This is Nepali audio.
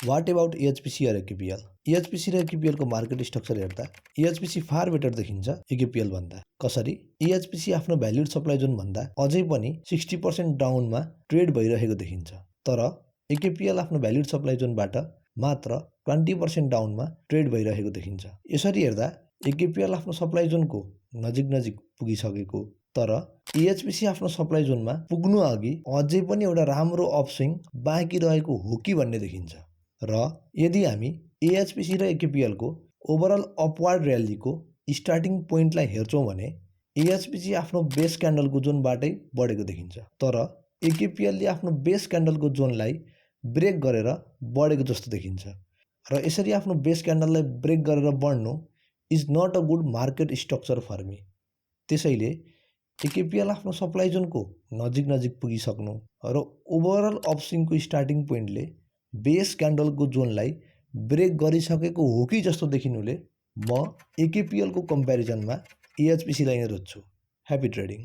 वाट अबाउट EHPC र AKPL? EHPC र AKPL को मार्केट स्ट्रक्चर हेर्दा EHPC फार बेटर देखिन्छ AKPL भन्दा। कसरी? EHPC आफ्नो भ्याल्युड सप्लाई जोन भन्दा अझै पनि 60% डाउनमा ट्रेड भइरहेको देखिन्छ। तर AKPL आफ्नो भ्याल्युड सप्लाई जोनबाट मात्र 20% डाउनमा ट्रेड भइरहेको देखिन्छ। यसरी हेर्दा AKPL आफ्नो सप्लाई जोनको नजिक पुगिसकेको, तर EHPC आफ्नो सप्लाई जोनमा पुग्नु अघि अझै पनि एउटा राम्रो अपस्विङ बाँकी रहेको हो कि भन्ने देखिन्छ। र यदि हामी EHPC र AKPL को ओभरअल अपवार्ड र्यालीको स्टार्टिङ पोइन्टलाई हेर्छौं भने EHPC आफ्नो बेस क्यान्डलको जोनबाटै बढेको देखिन्छ। तर AKPL ले आफ्नो बेस क्यान्डलको जोनलाई ब्रेक गरेर बढेको जस्तो देखिन्छ। र यसरी आफ्नो बेस क्यान्डललाई ब्रेक गरेर बढ्नु is not a good market structure for me. त्यसैले AKPL आफ्नो सप्लाई जोनको नजिक पुगिसक्नु र ओभरअल अपस्विङको स्टार्टिङ पोइन्टले बेस क्यान्डलको जोनलाई ब्रेक गरिसकेको हो कि जस्तो देखिनुले म AKPL को कम्प्यारिजनमा EHPC लाई नै रोज्छु। Happy trading.